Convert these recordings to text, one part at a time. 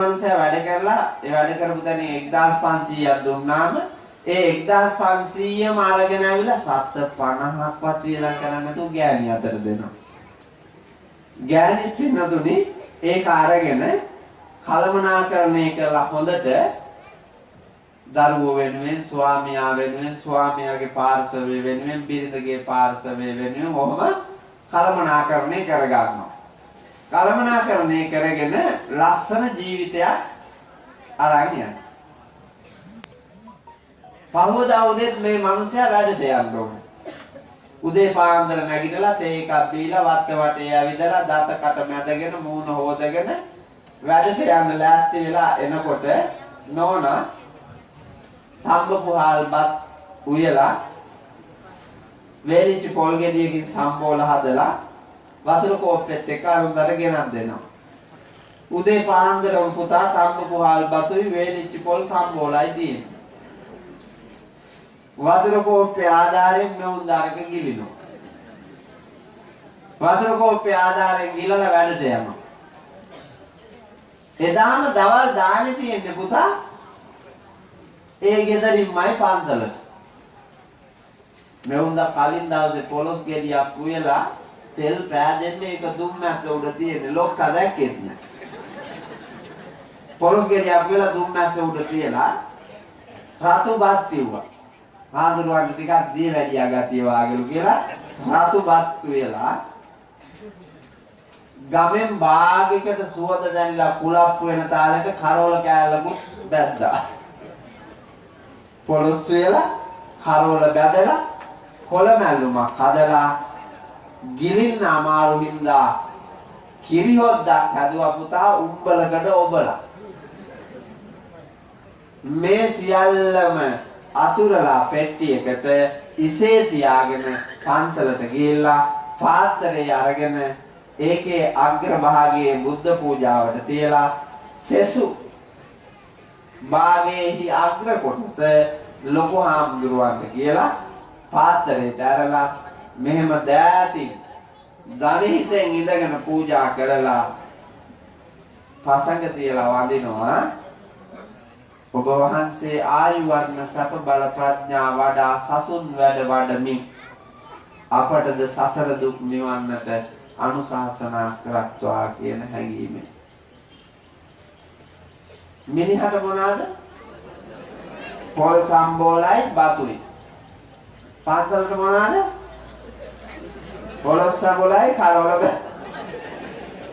මනුස්සයා වැඩ කරලා ඒ වැඩ කරපු තැනින් 1500ක් දුන්නාම ඒ 1500ම අරගෙන ආවිලා 750ක්වත් වියදම් කරන්නේ නැතුව ගෑණි අතට දෙනවා. ගෑණි පින්නතුනි ඒක අරගෙන කළමනාකරණය කරලා හොඳට දරුවෝ වෙනුවෙන්, ස්වාමියා වෙනුවෙන්, ස්වාමියාගේ පාර්ශවය වෙනුවෙන්, බිරිඳගේ පාර්ශවය වෙනුවෙන් ඔහොම කළමනාකරණය කරගන්නවා. කළමනාකරණය කරගෙන ලස්සන ජීවිතයක් අරන් යනවා. පහවදා උදේත් මේ මිනිසයා වැඩට යන්න ඕනේ. උදේ පාන්දර නැගිටලා තේ එකක් බීලා වත්ත වටේ ඇවිදලා දත කට මැදගෙන මූණ හොදගෙන වැඩට යන්න ලෑස්ති වෙලා එනකොට නෝනා තඹපුහල් බත් උයලා වේලිච්ච පොල් ගෙඩියකින් සම්බෝල හදලා වතුර කෝප්පෙත් එක්ක අරුන්දට ගෙනත් දෙනවා. උදේ පාන්දරම පුතා තඹපුහල් බතුයි වේලිච්ච පොල් සම්බෝලයි තියෙන්නේ. වතුර කෝප්පේ ආධාරයෙන් මෙවුන් දාරක ගිලිනවා. වතුර කෝප්පේ ආධාරයෙන් ගිලලා වැඩට යනවා. එදාම දවල් දානේ තියෙන්නේ පුතා ඒ ගෙදරින්මයි පන්සලට. මෙවුන්දා කලින් දවසේ පොළොස් ගෙඩියක් උයලා තෙල් පෑදෙන්නේ ඒක දුම්මැස්ස උඩ තියෙන්නේ ලොක්කා දැක්කෙත් නෑ. පොළොස් ගෙඩියක් උයලා දුම්මැස්ස උඩ තියලා රතු බත් තිව්වා. හාමුදුරුවන්ට ටිකක් දිය වැඩියා ගතිය වාගේලු කියලා රතු බත් උයලා ගමෙන් භාගයකට සුවඳ දැනිලා කුලප්පු වෙන තාලෙට කරෝල කෑල්ලකුත් බැද්දා. පොළොස් උයලා කරෝල බැදලා කොළ මැල්ලුමක් හදලා ගිලින්න අමාරු හින්දා කිරි හොද්දක් හැදුවා පුතා උම්බලකඩ ඔබලා. මේ සියල්ලම අතුරලා පෙට්ටියකට ඉසේ තියාගෙන පන්සලට ගිහිල්ලා පාත්‍රය අරගෙන ඒකේ අග්‍ර භාගයේ බුද්ධ පූජාවට තියලා සෙසු භාගයේහි අග්‍ර කොටස ලොකු හාමුදුරුවන්ට කියලා පාත්‍රයට අරලා මෙහෙම දෑතින් දණහිසෙන් ඉඳගෙන පූජා කරලා පසඟ තියලා වඳිනවා. ඔබ වහන්සේ ආයු වර්ණ සැප බල ප්‍රඥා වඩා සසුන් වැඩ වඩමින් අපටද සසර දුක් නිවන්නට අනුශාසනා කරත්වා කියන හැඟීමෙන්. මිනිහට මොනවාද? පොල් සම්බෝලයි බතුයි. පන්සලට මොනවාද? පොළොස් සම්බෝලයි කරෝල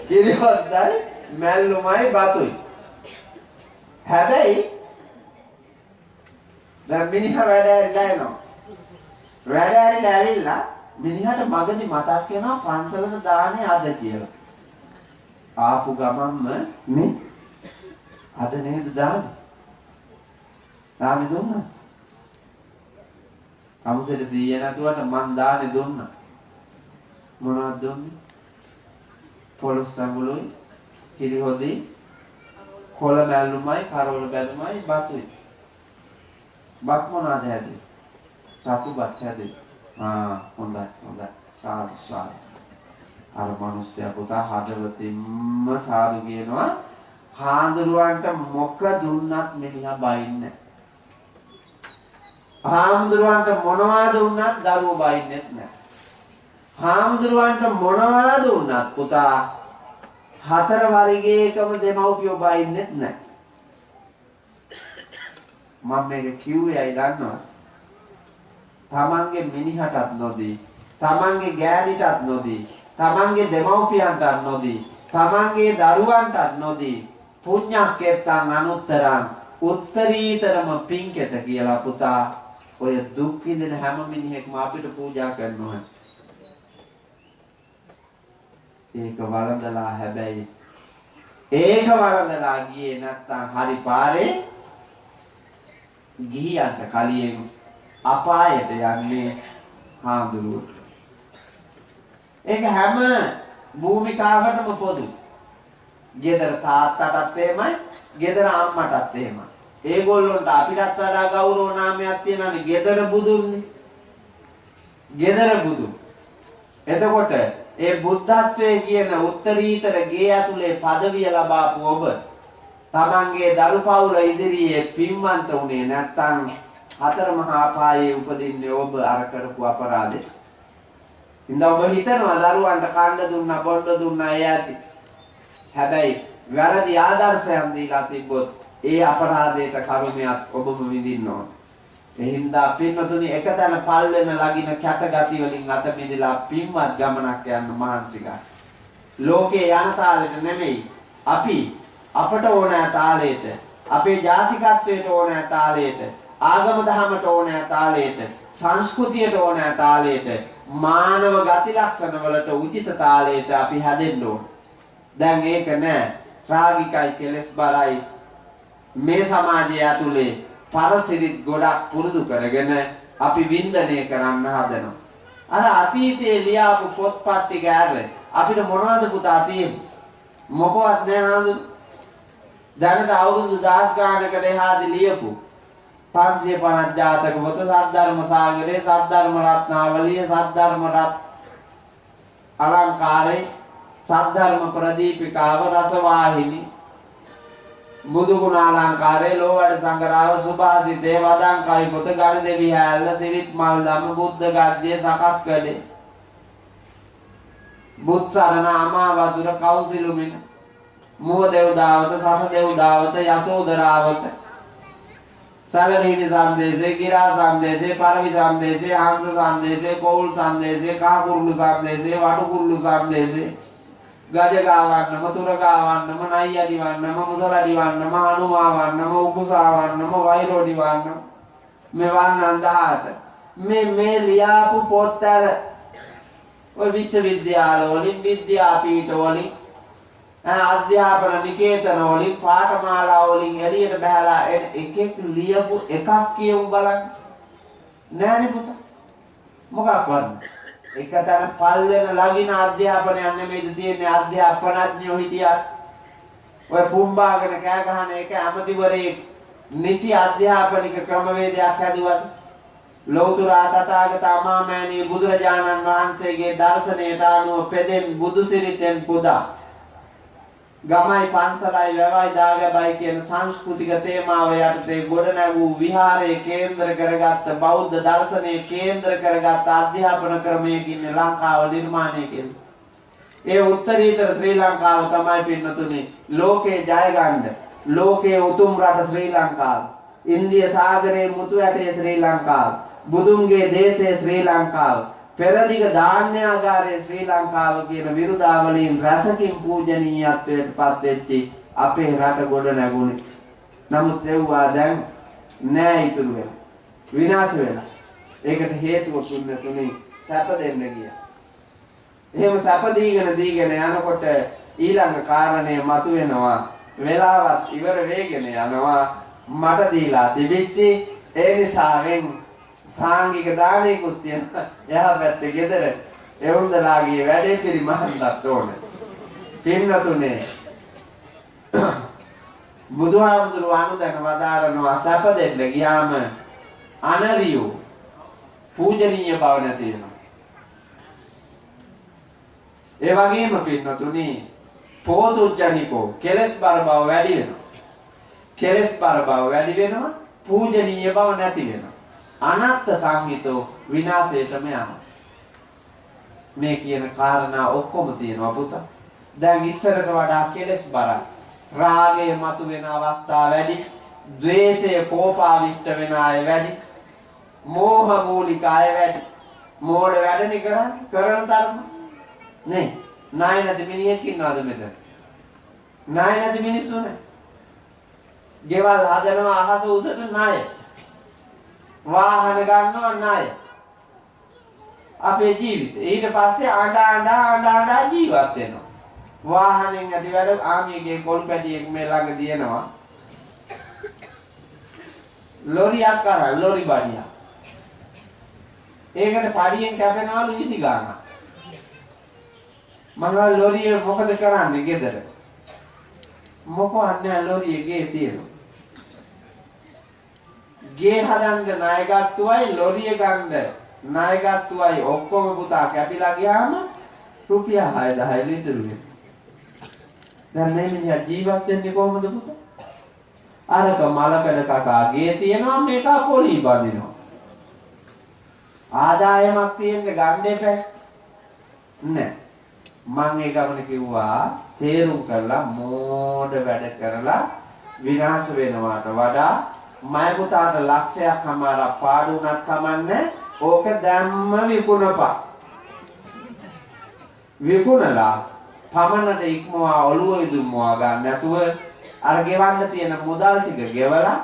කිරිහොද්දයි මැල්ලුමයි බතුයි. හැබැයි දැන් මිනිහා වැඩ ඇරිලා එනවා. වැඩ ඇරිලා ඇවිල්ලා මිනිහට මගදී මතක් වෙනවා පන්සලට දානේ අද කියලා. ආපු ගමන්ම මේ අද නේද දානේ? දානේ දුන්නා. තමුසෙට 100 නැතුවට මං දානේ දුන්නා. මොනවද දුන්නේ? පොළොස් සම්බුලුයි, කිරි හොදි, කොළ මැල්ලුමයි, කරවල බැදුමයි, බතුයි. බත් මොනවද හැදුවේ? රතු බත් හැදුවේ. ආ හොඳයි හොඳයි, සාදු සාදු. අර මිනිස්සයා පුතා හදවතින්ම සාදු කියනවා. හාමුදුරුවන්ට මොක දුන්නත් මිනිහා බයින්නේ නැහැ. හාමුදුරුවන්ට මොනවා දුන්නත් දරුවෝ බයින්නෙත් නැහැ. හාමුදුරුවන්ට මොනවා දුන්නත් පුතා හතර වර්ගයකම දෙමව්පියෝ බයින්නෙත් නැහැ. මම මේක කිව්වේ ඇයි දන්නවද? තමන්ගේ මිනිහටත් නොදී, තමන්ගේ ගෑණිටත් නොදී, තමන්ගේ දෙමව්පියන්ටත් නොදී, තමන්ගේ දරුවන්ටත් නොදී පුඤ්ඤක්කෙත්තං අනුත්තරං උත්තරීතරම පින්කෙත කියලා පුතා ඔය දුක් විඳින හැම මිනිහෙක්ම අපිට පූජා කරනවා. ඒක වළඳලා හැබැයි ඒක වළඳලා ගියේ නැත්තම් හරි පාරේ ගිහියන්ට කලියෙන් අපායට යන්නේ හාමුදුරුවෝ. ඒක හැම භූමිකාවකටම පොදු. ගෙදර තාත්තටත් එහෙමයි, ගෙදර අම්මටත් එහෙමයි. ඒගොල්ලොන්ට අපිටත් වඩා ගෞරව නාමයක් තියෙනවානේ ගෙදර බුදුන්නේ. ගෙදර බුදුන්. එතකොට ඒ බුද්ධත්වයේ කියන උත්තරීතර ගේ ඇතුලේ පදවිය ලබාපු ඔබ තමන්ගේ දරු පවුල ඉදිරියේ පින්වන්ත වුණේ නැත්නම් හතර මහා අපායේ උපදින්නේ ඔබ අර කරපු අපරාධෙට. ඉතින් ඔබ හිතනවා දරුවන්ට කන්න දුන්නා බොන්න දුන්නා ඒ ඇති. හැබැයි වැරදි ආදර්ශයන් දීලා තිබ්බොත් ඒ අපරාධයට කරුණයක් ඔබම විඳින්න ඕන. ඒ හින්දා පින්වතුනි එක තැන පල් වෙන ලගින කැත ගති වලින් අත මිදලා පින්වත් ගමනක් යන්න මහන්සි ගන්න. ලෝකේ යන තාලෙට නෙමෙයි අපි අපට ඕනෑ තාලෙට, අපේ ජාතිකත්වයට ඕනෑ තාලෙට, ආගම දහමට ඕනෑ තාලෙට, සංස්කෘතියට ඕනෑ තාලෙට, මානව ගති ලක්ෂණ වලට උචිත තාලෙට අපි හැදෙන්න ඕන. දැන් ඒක නෑ. රාගිකයි කෙලස් බරයි මේ සමාජය ඇතුලේ පරසිරිත් ගොඩක් පුරුදු කරගෙන අපි වින්දනය කරන්න හදනවා. අර අතීතයේ ලියාපු පොත්පත් ටික ඇර අපිට මොනවද පුතා තියෙන්නේ? මොකවත් නෑ හඳුන්. දැනට අවුරුදු දහස් ගානකට එහාදී ලියපු 550 ජාතක පොත, සද්ධර්ම සාගරේ, සද්ධර්ම රත්නාවලිය, සද්ධර්ම රත් අලංකාරේ, සද්ධර්ම ප්‍රදීපිකාව, රසවාහිනී, බුදුගුණ අලංකාරේ, ලෝවැඩ සංගරාව, සුභාසිතේ, වදන් කවි පොත, ගණදෙවි හැල්ල, සිරිත් මල් දම, බුද්ධ ගද්‍ය සකස් කළේ, බුත්සරණ, අමා වතුර, කෞසිලුමින, මුව දෙව්දාවත, සස දෙව්දාවත, යසෝදරාවත, සැලලිහිණි සංදේශේ, ගිරා සංදේශේ, පරවි සංදේශේ, හංස සංදේශේ, කෝල් සංදේශේ, කහකුරුළු සංදේශේ, වටුකුරුළු සංදේශේ, ගජගාවන්නම, තුරගාවන්නම, නයිඅඩිවන්නම, මුසලඩිවන්නම, හනුමාවන්නම, උකුසාවන්නම, වෛරෝඩිවන්නම, මේ වන්නන් 18 මේ මේ ලියාපු පොත් ඇර ඔය විශ්වවිද්‍යාල වලින්, විද්‍යාපීඨ වලින්, අධ්‍යාපන නිකේතන වලින්, පාඨමාලා වලින් එළියට බහලා එකෙක් ලියපු එකක් කියමු බලන්න. නෑනේ පුතා. මොකක්වත් එක තැන පල් වෙන ලගින අධ්‍යාපනයක් නෙමෙයිද තියෙන්නේ. අධ්‍යාපනඥයෝ හිටියා. ඔය පුම්බාගෙන කෑ ගහන එක ඇමතිවරයෙක් නිසි අධ්‍යාපනික ක්‍රමවේදයක් හැදුවද? ලෞතර තථාගත අමාමෑණී බුදුරජාණන් වහන්සේගේ දර්ශනයට අනුව පෙදෙන් බුදු සිරිතෙන් පුදා ගමයි පන්සලයි වැවයි දාගබයි කියන සංස්කෘතික තේමාව යටතේ ගොඩනැගූ විහාරයේ කේන්ද්‍ර කරගත්ත බෞද්ධ දර්ශනයේ කේන්ද්‍ර කරගත්ත අධ්‍යාපන ක්‍රමයකින් ලංකාව නිර්මාණය කෙරුවා. ඒ උත්තරීතර ශ්‍රී ලංකාව තමයි පින්නතුනි ලෝකේ ජය ගන්න, ලෝකයේ උතුම් රට ශ්‍රී ලංකාව, ඉන්දිය සාගරයේ මුතු ඇටේ ශ්‍රී ලංකාව, බුදුන්ගේ දේශයේ ශ්‍රී ලංකාව, පෙරදිග ධාන්‍යාගාරයේ ශ්‍රී ලංකාව කියන විරුදාවලීන් රසකින් පූජනීයත්වයට පත් වෙච්චි අපේ රට ගොඩ නැගුණේ. නමුත් එව්වා දැන් නෑ, ඉතුරු වෙලා, විනාශ වෙලා. ඒකට හේතුව තුන්නතුනේ සැප දෙන්න ගියා. එහෙම සැප දීගෙන දීගෙන යනකොට ඊළඟ කාරණය මතුවෙනවා. වෙලාවත් ඉවර වෙගෙන යනවා. මට දීලා තිබිච්චි ඒ නිසාවෙන් සාංගික දානයකුත් තියෙනවා. එහා පැත්තේ ගෙදර එවුන්දලාගේ වැඩේ පිරිමහන්නත් ඕන. පින්නතුනේ බුදුහාමුදුරුවෝ අනුදැන වදාරනවා සැප දෙන්න ගියාම අනරියෝ පූජනීය බව නැති වෙනවා. ඒ වගේම පින්නතුනේ පෝතුජ්ජනිකෝ කෙලස් බර බව වැඩි වෙනවා. කෙලස් බර බව වැඩි වෙනවා, පූජනීය බව නැති වෙනවා. අනත්ත් සංහිතෝ විනාශයටම යනවා. මේ කියන කාරණා ඔක්කොම තියෙනවා පුතා. දැන් ඉස්සරට වඩා කෙලස් බරයි. රාගය මතුවෙන අවස්ථා වැඩි, ද්වේෂය කෝපාවිෂ්ඨ වෙන අය වැඩි, මෝහ මූලික අය වැඩි. මෝඩ වැඩනේ කරන්නේ, කරන තරම නේ. ණය නැති මිනිහෙක් ඉන්නවද මෙතන? ණය නැති මිනිස්සු නෑ. ගෙවල් හදනවා අහස උසට ණය. වාහන ගන්නවා ණය. අපේ ජීවිතේ ඊට පස්සේ අඬ අඬ අඬ අඬ ජීවත් වෙනවා. වාහනෙන් ඇති වැඩ ආමියගේ කොළු පැටියෙක් මේ ළඟ දිනනවා. ලොරියක් අරන් ලොරි බඩියක්. ඒකට පඩියෙන් කැපෙනවලු 20 ගාණක්. මම ලොරිය මොකද කරන්නේ ගෙදර? මොකවත් නෑ, ලොරිය ගේ තියෙනවා. ගේ හදන්න ණය ගත්තුවයි ලොරිය ගන්න ණය ගත්තුවයි ඔක්කොම පුතා කැපිලා ගියාම රුපියල් 6000 ඉතුරු වෙනවා. දැන් මේ මිනිහා ජීවත් වෙන්නේ කොහොමද පුතා? අරක මලකඩ කකා ගේ තියෙනවා, මේක පොලි බඳිනවා. ආදායමක් තියෙන්න ගන්න එපා. නෑ. මං ඒ ගමන කිව්වා තේරුම් කරලා මෝඩ වැඩ කරලා විනාශ වෙනවාට වඩා මය පුතාට ලක්ෂයක් හමාරක් පාඩු වුණත් කමන්නේ, ඕක දැම්ම විකුණපන්. විකුණලා පමණට ඉක්මවා ඔළුව විදුම්මවා ගන්න නැතුව අර ගෙවන්න තියෙන මුදල් ටික ගෙවලා,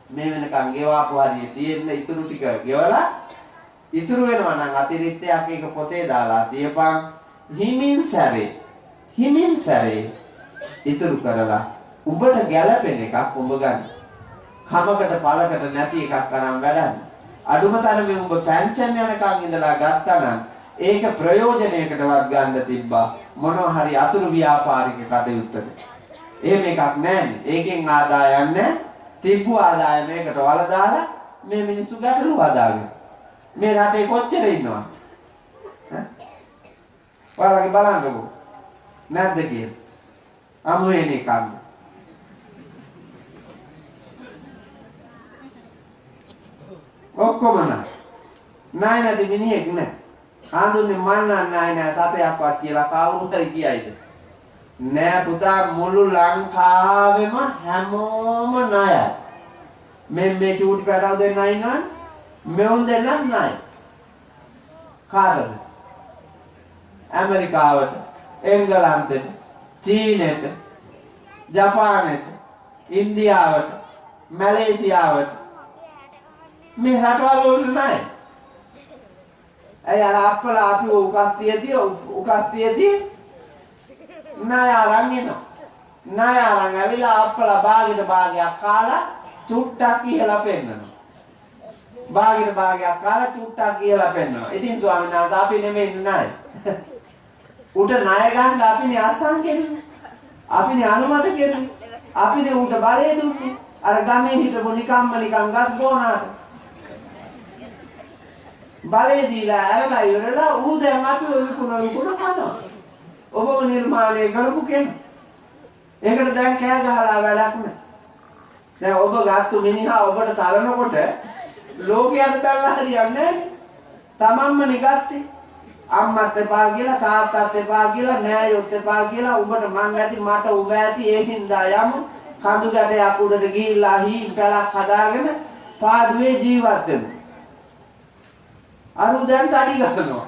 මේ වෙනකන් ගෙවාපු හරිය තියෙන ඉතුරු ටික ගෙවලා ඉතුරු වෙනවා නම් අතිරික්තයක් ඒක පොතේ දාලා තියපන්. හිමින් සැරේ හිමින් සැරේ ඉතුරු කරලා උඹට ගැළපෙන එකක් උඹ ගන්න. කමකට පළකට නැති එකක් අරන් වැඩන්න. අඩුම තරමේ උඹ පෙන්ෂන් යනකන් ඉඳලා ගත්තා නම් ඒක ප්‍රයෝජනයකටවත් ගන්න තිබ්බා මොනවා හරි අතුරු ව්‍යාපාරික කටයුත්තක. එහෙම එකක් නෑනේ. ඒකෙන් ආදායම් නෑ. තිබ්බු ආදායම ඒකට වල දාලා මේ මිනිස්සු ගැටලු හදාගෙන. මේ රටේ කොච්චර ඉන්නවද? ඈ ඔයාලගේ බලන්නකෝ. නැද්ද කියලා. අමුහේනේ කන්න. ඔක්කොම නෑ. නෑ නැති මිනිහෙක් නෑ. ආඳුන්නේ මන් නම් නෑ නෑ සතයක්වත් කියලා කවුරු හරි කියයිද? නෑ පුතා, මුළු ලංකාවෙම හැමෝම ණයයි. මේ මේ චූටි පැටව දෙන්න ඉන්නවනේ. මෙවුන් දෙන්නත් ණයයි. කාටද? ඇමරිකාවට, එංගලන්තෙට, චීනෙට, ජපානෙට, ඉන්දියාවට, මැලේසියාවට, මේ රටවල් වලට ණයයි. ඇයි අර අප්පලා අපි උකස් තියදී ණය අරන් එනවා. ණය අරන් ඇවිල්ලා අප්පලා භාගෙට භාගයක් කාලා චුට්ටක් ඉහලා පෙන්නනවා. භාගෙට භාගයක් කාලා චුට්ටක් ඉහලා පෙන්නනවා. ඉතින් ස්වාමීන් වහන්සේ අපි නෙමෙයි ණය. උට ණය ගන්න අපිනේ අස්සන් කෙරුවේ. අපිනේ අනුමත කෙරුවේ. අපිනේ ඌට බලය දුන්නේ. අර ගමේ හිටපු නිකම්ම නිකන් ගස් ගෝනාට. බලය දීලා ඇරලා ඉවරලා ඌ දැන් අපිව විකුණ විකුණ කනවා. ඔබම නිර්මාණය කරපු කෙනා. ඒකට දැන් කෑ ගහලා වැඩක් නෑ. දැන් ඔබ ගත්තු මිනිහා ඔබට තරනකොට ලෝකයට බැලලා හරියන්නේ නෑනේ. තමන්මනේ ගත්තේ. අම්මත් එපා කියලා, තාත්තත් එපා කියලා, නෑයොත් එපා කියලා, උඹට මං ඇති මට උඹ ඇති, ඒ හින්දා යමු කඳු ගැටයක් උඩට ගිහිල්ලා හීන් පැලක් හදාගෙන පාඩුවේ ජීවත් වෙමු. අරු දැන් තඩි ගහනවා.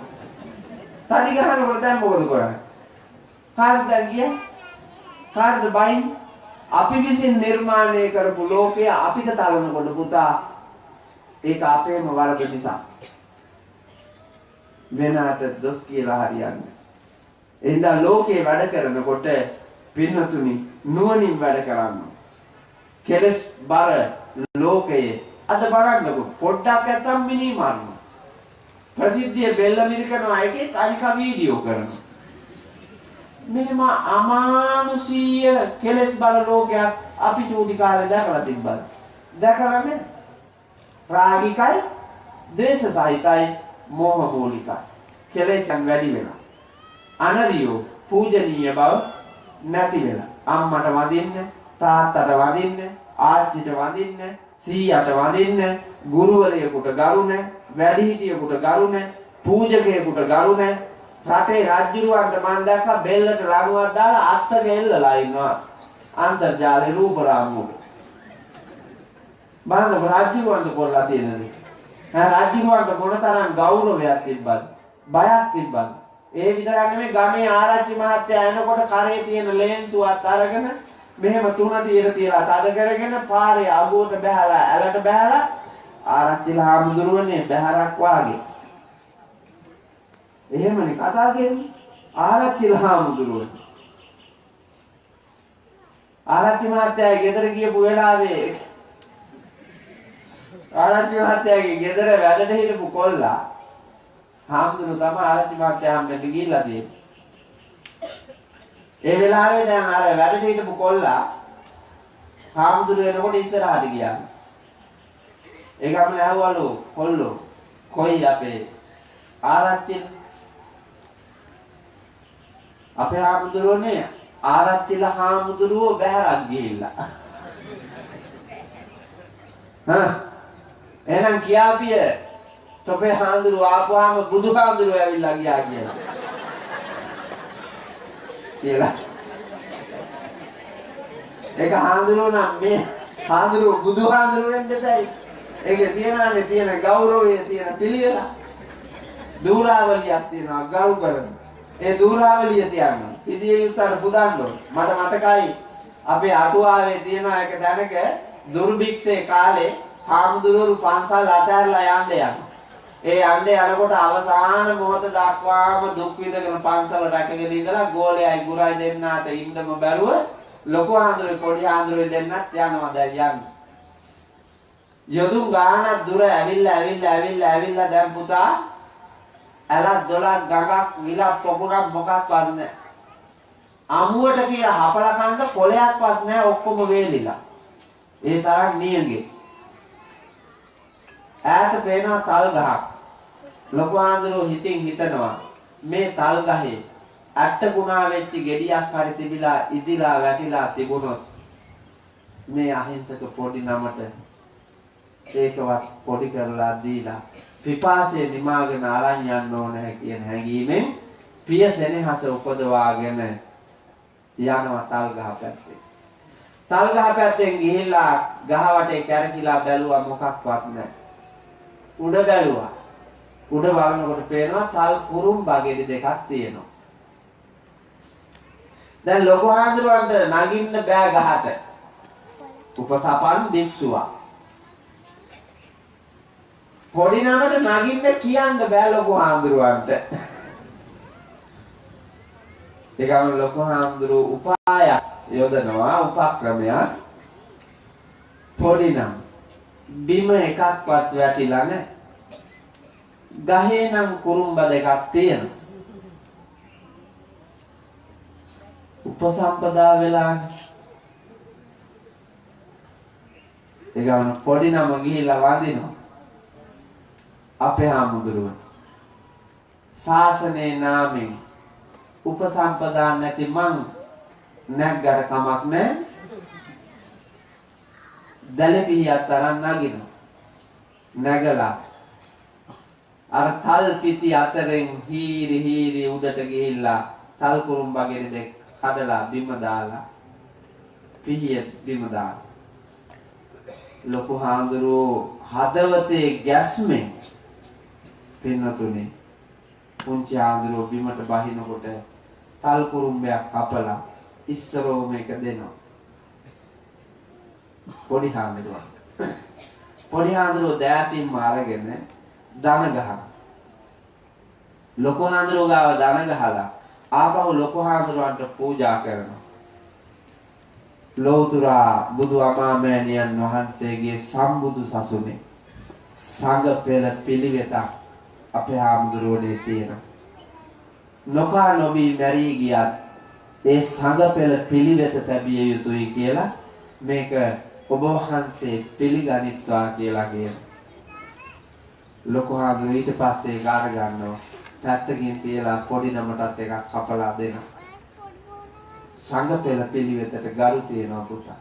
තඩි ගහනකොට දැන් මොකද කරන්නේ? කාටද දැන් කියන්නේ? කාටද බයින්නේ? අපි විසින් නිර්මාණය කරපු ලෝකය අපිට තලනකොට පුතා ඒක අපේම වරද නිසා. වෙනාට දොස් කියලා හරියන්නේ. එහෙනම් ලෝකේ වැඩ කරනකොට පින්නතුනි නුවණින් වැඩ කරන්න. කෙලස් බර ලෝකයේ අද බලන්නකෝ පොඩ්ඩක් නැත්තම් මිනි මරනවා. ප්‍රසිද්ධිය බෙල්ල මිරිකනවා එකෙත් අනික වීඩියෝ කරනවා. මෙහෙම අමානුෂීය කෙලස් බර ලෝකයක් අපි චූටි කාලේ දැකලා තිබ්බද? දැකලා නෑ. රාගිකයි, ද්වේෂ සහිතයි, මෝහ මූලිකයි. කෙලෙසන් වැඩි වෙනවා. අනරියෝ පූජනීය බව නැති වෙලා. අම්මට වඳින්න, තාත්තට වඳින්න, ආච්චිට වඳින්න, සීයාට වඳින්න, ගුරුවරයෙකුට ගරු නැහැ, වැඩිහිටියෙකුට ගරු නැහැ, පූජකයෙකුට ගරු නැහැ. රටේ රජුරවන්ට මං දැක්කා බෙල්ලට ලණුවක් දාලා අත්තක එල්ලලා ඉන්නවා. අන්තර්ජාලේ රූප රාමුවක. බලන්න රජුරවන්ට කොල්ලා තියෙනද? ඈ රජුරවන්ට මොන තරම් ගෞරවයක් තිබ්බද? බයක් තිබ්බද? ඒ විතරක් නෙමෙයි ගමේ ආරච්චි මහත්තයා එනකොට කරේ තියෙන ලේන්සුවත් අරගෙන මෙහෙම තුනට ඉර තියලා තද කරගෙන පාරේ අගුවට බහැලා ඇලට බහැලා ආරච්චිලා හාමුදුරුවනේ බහැරක් වාගේ. එහෙමනේ කතා කරන්නේ. ආරච්චිලා හාමුදුරුවනේ. ආරච්චි මහත්තයා ගෙදර ගියපු වෙලාවේ ආරච්චි මහත්තයාගේ ගෙදර වැඩට හිටපු කොල්ලා හාමුදුරුවෝ තමයි ආරච්චි මහත්තයා හම්බෙන්න ගිහිල්ලා තියෙන්නේ. ඒ වෙලාවේ දැන් අර වැඩට හිටපු කොල්ලා හාමුදුරුවෝ එනකොට ඉස්සරහට ගියා. ඒ ගමන ඇහුවලු කොල්ලෝ කොයි අපේ ආරච්චිලා? අපේ හාමුදුරුවනේ ආරච්චිලා හාමුදුරුවෝ බැහැරක් ගිහිල්ලා. හා එහෙනම් කියාපිය තොපේ හාමුදුරුවෝ ආපුවාම බුදු හාමුදුරුවෝ ඇවිල්ලා ගියා කියලා. කියලා. ඒක හාමුදුරුවෝ නම් මේ හාමුදුරුවෝ බුදු හාමුදුරුවෝ වෙන්න බැරි. ඒකේ තියනානේ තියෙන ගෞරවය තියෙන පිළිවෙල. දූරාවලියක් තියෙනවා ගරු කරන. ඒ දූරාවලිය තියන්න. පිළිය යුත්තර පුදන්න ඕන. මට මතකයි අපේ අටුවාවේ තියෙන එක තැනක දුර්භික්ෂේ කාලේ හාමුදුරුවෝ පන්සල් අතහැරලා යන්න යනවා. ඒ යන්න යනකොට අවසාන මොහොත දක්වාම දුක් විඳගෙන පන්සල රැකගෙන ඉඳලා ගෝලයයි ගුරයි දෙන්නාට ඉන්නම බැරුව ලොකු හාමුදුරුවෝ පොඩි හාමුදුරුවෝ දෙන්නත් යනවා දැන් යන්න. යොදුන් ගානක් දුර ඇවිල්ලා ඇවිල්ලා ඇවිල්ලා ඇවිල්ලා දැන් පුතා ඇලක් දොලක් ගඟක් විලක් පොකුණක් මොකක්වත් නැහැ. අමුවට කියලා හපලා කන්න කොලයක්වත් නැහැ, ඔක්කොම වේලිලා. ඒ තරම් නියඟේ. ඈත පේනවා තල් ගහක්. ලොකු හාමුදුරුවෝ හිතින් හිතනවා මේ තල් ගහේ ඇට්ට ගුණා වෙච්ච ගෙඩියක් හරි තිබිලා ඉදිලා වැටිලා තිබුණොත් මේ අහිංසක පොඩි නමට ඒකවත් පොඩි කරලා දීලා පිපාසය නිමාගෙන අරන් යන්න ඕනේ කියන හැඟීමෙන් පිය සෙනෙහස උපදවාගෙන යනවා තල් ගහ පැත්තේ. තල් ගහ පැත්තෙන් ගිහිල්ලා ගහ වටේ කැරකිලා බැලුවා මොකක්වත් නැහැ. උඩ බැලුවා. උඩ බලනකොට පේනවා තල් කුරුම්බා ගෙඩි දෙකක් තියෙනවා. දැන් ලොකු හාමුදුරුවන්ට නගින්න බෑ ගහට. උපසපන් භික්ෂුවා. පොඩි නමට නගින්න කියන්න බෑ ලොකු හාමුදුරුවන්ට. ඒ ගමන් ලොකු හාමුදුරුවෝ උපායක් යොදනවා, උපක්‍රමයක්. පොඩි නම බිම එකක්වත් වැටිලා නැහැ. ගහේ නම් කුරුම්බ දෙකක් තියෙනවා. උපසම්පදා වෙලානේ. ඒ ගමන් පොඩි නම ගිහිල්ලා වඳිනවා අපේ හාමුදුරුවෝ. ශාසනයේ නාමෙන් උපසම්පදා නැති මං නැග්ගට කමක් නැහැ. දැලපිහියක් තරම් නගිනවා. නැගලා අර තල් පිටි අතරින් හීරි හීරි උඩට ගිහිල්ලා තල් කුරුම්බා ගෙඩි දෙක කඩලා බිම දාලා පිහිය බිම දාලා ලොකු හාමුදුරුවෝ හදවතේ ගැස්මෙන් පින්නතුනේ පුංචි හාමුදුරුවෝ බිමට බහිනකොට තල් කුරුම්බයක් කපලා ඉස්සරෝම එක දෙනවා පොඩි හාමුදුරුවෝ. පොඩි හාමුදුරුවෝ දෑතින්ම අරගෙන දන ගහනවා. ලොකු හාමුදුරුවෝ ගාව දන ගහලා ආපහු ලොකු හාමුදුරුවන්ට පූජා කරනවා. ලෝතුරා බුදු අමාමෑණියන් වහන්සේගේ සම්බුදු සසුනේ සංඝ පෙළ පිළිවෙතක් අපේ හාමුදුරුවනේ තියෙනවා. නොකා නොබී මැරී ගියත් ඒ සංඝ පෙළ පිළිවෙත තැබිය යුතුයි කියලා මේක ඔබ වහන්සේ පිළිගනිත්වා කියලා කියනවා. ලොකු හාමුදුරුවෝ ඊට පස්සේ ඒක අර ගන්නවා. පැත්තකින් තියලා පොඩි නමටත් එකක් කපලා දෙනවා. සංඝ පෙළ පිළිවෙතට ගරු තියෙනවා පුතා.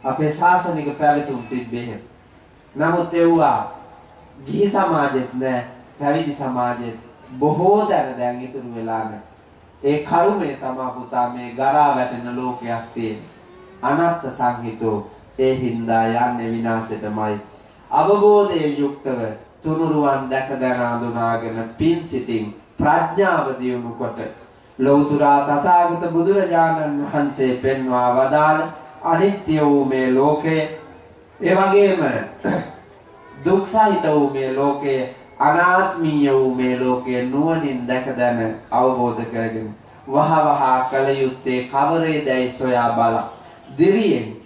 අපේ ශාසනික පැවතුම් තිබ්බේ එහෙම. නමුත් එව්වා ගිහි සමාජෙත් නෑ, පැවිදි සමාජෙත් බොහෝ තැන දැන් ඉතුරු වෙලා නෑ. ඒ කරුමේ තමා පුතා මේ ගරා වැටෙන ලෝකයක් තියෙන. අනත්ත් සංහිතෝ ඒ හින්දා යන්නේ විනාශයටමයි. අවබෝධයෙන් යුක්තව තුනුරුවන් දැක දැන අඳුනාගෙන පින් සිතින් ප්‍රඥාව දියුණු කොට ලෞතුරා තථාගත බුදුරජාණන් වහන්සේ පෙන්වා වදාළ අනිත්‍ය වූ මේ ලෝකය, ඒ වගේම දුක් සහිත වූ මේ ලෝකය, අනාත්මීය වූ මේ ලෝකය නුවණින් දැක දැන අවබෝධ කරගෙන වහ වහා කළ යුත්තේ කවරේදැයි සොයා බලා දිරියෙන්